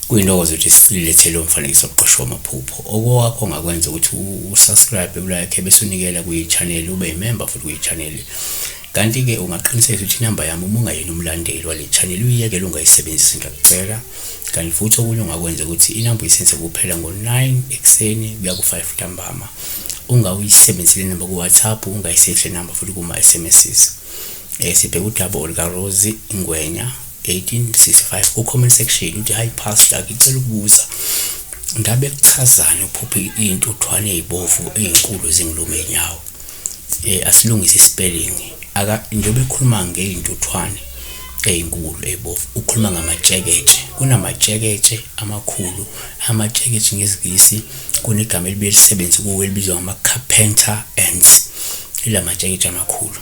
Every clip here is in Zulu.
Kuyintokozo ukuthi silethele lo mfanekiso oqoshwe amaphupho. Okwakho ongakwenza ukuthi usubscribe, ulike, bese unikela kwi-channel, ube yimember futhi kwi-channel. Kanti-ke ungaqinisekisa ukuthi inamba yami, uma ungayena umlandeli wale channel, uyiyekele ungayisebenzisi, ngiyakucela. Kanti futhi okunye ongakwenza ukuthi inamba uyisebenzise kuphela ngo-9 ekuseni kuya ku-5 ntambama. Ungawuyisebenzisi le namba ku-WhatsApp, ungayisebenzisi le namba futhi kuma-SMSs. Sibheke udaba olukaRosie Ngwenya 1865 ku-comment section, uthi, "Hi Pastor, ngicela ukubuza, ngabe kuchazani uphuphe iy'ntuthwane ey'bovu ey'nkulu zingiluma iy'nyawo?" Asilungise i-spelling. Aka njengoba ekhuluma ngey'ntuthwane ey'nkulu ey'bovu, ukhuluma ngamatsheketshe. Kunamatsheketshe amakhulu. Amatsheketshe ngesiNgisi kunegama elibuye lisebenze kuwo elibizwa ngama-carpenter ants, ila matsheketshe amakhulu.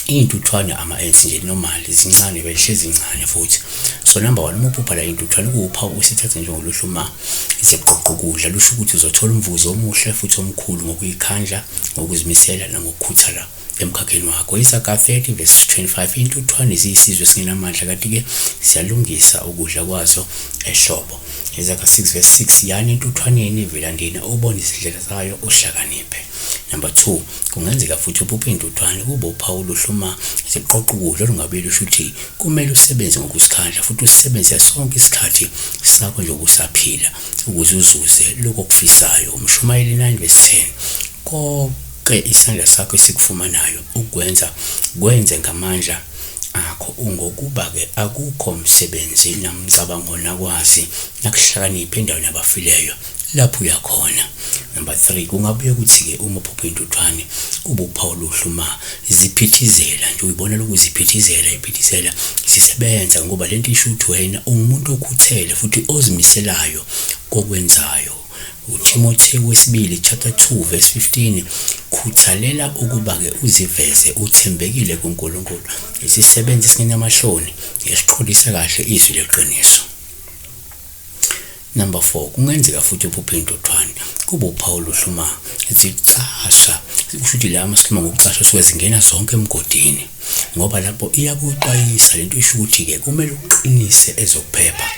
Iy'ntuthwane ama-ants nje normal, zincane vele, hlezi zincane futhi. So number one, uma uphupha la iy'ntuthwane, kuwuphawu, usithathe njengoluhlu uma ziqoqa ukudla, lusho ukuthi uzothola umvuzo omuhle futhi omkhulu ngokuyikhandla, ngokuzimisela nangokukhuthala emkhakheni wakho. Isaga 30 verse 25: intuthwane ziyisizwe esingenamandla, kanti-ke ziyalungisa ukudla kwazo ehlobo. Isaga 6 verse 6: yani entuthwaneni evelandini, ubone izindlela zayo, uhlakaniphe. Number 2, kungenzeka futhi uphuphe iy'ntuthwane kube uphawu oluhle uma ziqoqa ukudla, olungabe lusho ukuthi kumele usebenze ngokuzikhandla futhi usebenzise sonke isikhathi sakho njengoba usaphila ukuze uzuze lokho okufisayo. Umshumayeli 9 verse 10: konke isandla sakho esikufumanayo ukwenza, kwenze ngamandla akho, ngokuba-ke akukho msebenzi namcabango nakwazi nakuhlakanipha endaweni yabafileyo lapho uyakhona. Number 3, kungabuye ukuthi-ke uma uphupha iy'ntuthwane kube uphawu oluhle uma ziphithizela nje, uyibona lokhu ziphithizela, iphithizela zisebenza, ngoba lento isho ukuthi wena ungumuntu okhuthele futhi ozimiselayo kokwenzayo. uThimotheo wesibili chapter 2 verse 15: khuthalela ukuba-ke uziveze uthembekile kuNkulunkulu, isisebenzi esingenamahloni esiqondisa kahle izwi leqiniso. Number 4, kungenzeka futhi uphuphe intuthwane kube uphawu oluhle uma zicasha. Kusho ukuthi la masikhuluma ngokucasha, suke zingena zonke emgodini, ngoba lapho iyakuxwayisa lento, isho ukuthi-ke kumele uqinise ezokuphepha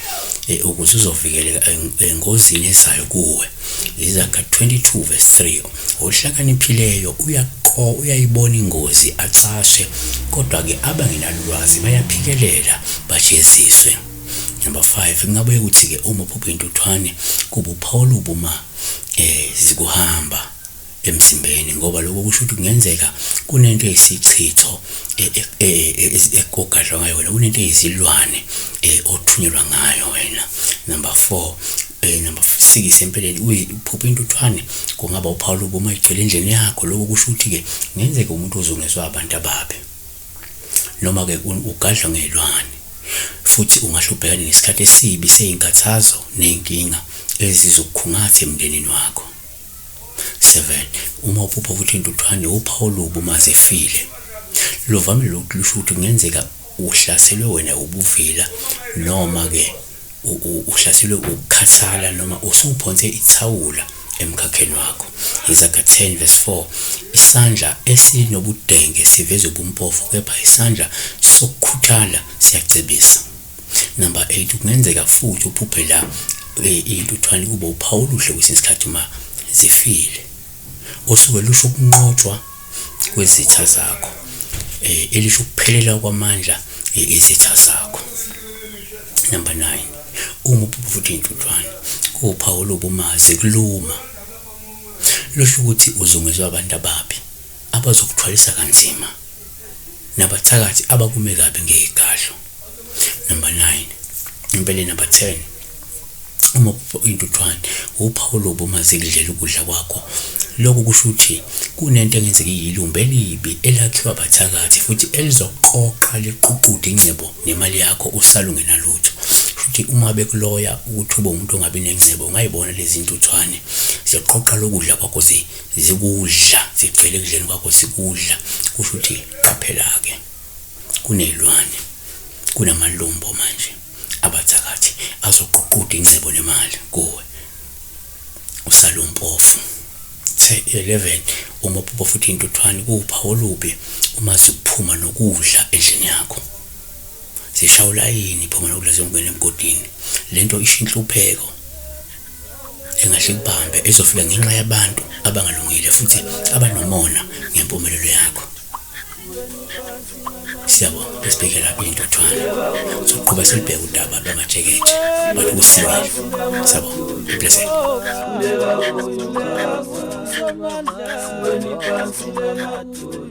ukuze uzovikeleka engozini ezayo kuwe. Izaga 22 verse 3: ohlakaniphileyo uyaqo uyayibona ingozi acashe, kodwa-ke abangenalwazi bayaphikelela bajeziswe. Number 5, kungabe ukuthi-ke uma uphupha intuthwane kuba uphawu olubi uma zikuhamba emzimbeni, ngoba lokho kusho ukuthi kungenzeka kunento eyisichitho ogadlwa ngayo wena, kunento eyizilwane othunyelwa ngayo wena. Number 4, number 6 empeleni, uphupha intuthwane kungaba uphawu olubi uma igcwele endlini yakho. Lokho kusho ukuthi-ke kungenzeka umuntu ozungezwe abantu ababi, noma-ke ugadlwa ngey'lwane, futhi ungahle ubhekane nesikhathi esibi sey'nkathazo ney'nkinga ezizokukhungatha emndenini wakho. 7, uma uphupha ukuthi intuthwane, uphawu olubi uma zifile. Luvamile lokhu, lusho ukuthi kungenzeka uhlaselwe wena ubuvila, noma-ke uhlaselwe ukukhathala, noma usuphonse ithawula emkhakheni wakho. Izaga 10 verse 4: isandla esinobudenge siveza ubumpofu, kepha isandla sokukhuthala siyacebisa. Number 8, kungenzeka futhi uphuphe la iy'ntuthwane kube uphawu oluhle kwesinye isikhathi uma zifile, osuke lusho ukunqotshwa kwezitha zakho, elisho ukuphelela kwamandla izitha zakho. Number 9, uma uphupha futhi iy'ntuthwane kuwuphawu olubi uma zikuluma, lusho ukuthi uzungezwe abantu ababi abazokuthwalisa kanzima nabathakathi abakume kabi ngeyigadlo. Number 9, empeleni number 10, uma uphupha intuthwane, uphawu olubi uma zikudlela ukudla kwakho. Lokhu kusho ukuthi kunento engenzeka iyilumbo elibi elakhiwa abathakathi futhi elizoqoqa liququde ingcebo nemali yakho, usale ungenalutho. Futhi uma bekuloya ukuthi ube umuntu ongabi nengcebo, ungayibona lezi ntuthwane ziqoqa lokudla kwakho, zikudla, zigcwele ekudleni kwakho, zikudla. Kusho ukuthi qaphela-ke, kuney'lwane, kunamalumbo manje abathakathi azoququda ingcebo nemali kuwe, usale umpofu. 11, uma uphupha futhi intuthwane, kuwuphawu olubi uma zikuphuma nokudla endlini yakho. Zishaya ulayini phuma nokudla ziyongena emgodini. Lento isho inhlupheko engahle ikubambe ezofika ngenxa yabantu abangalungile futhi abanomona ngempumelelo yakho. Siyabonga besibheke lapha intothwane. Soqhuba silibheke udaba lwamajekethe. But kusile. Siyabonga. Be blessed. Siweni phansi namadolo.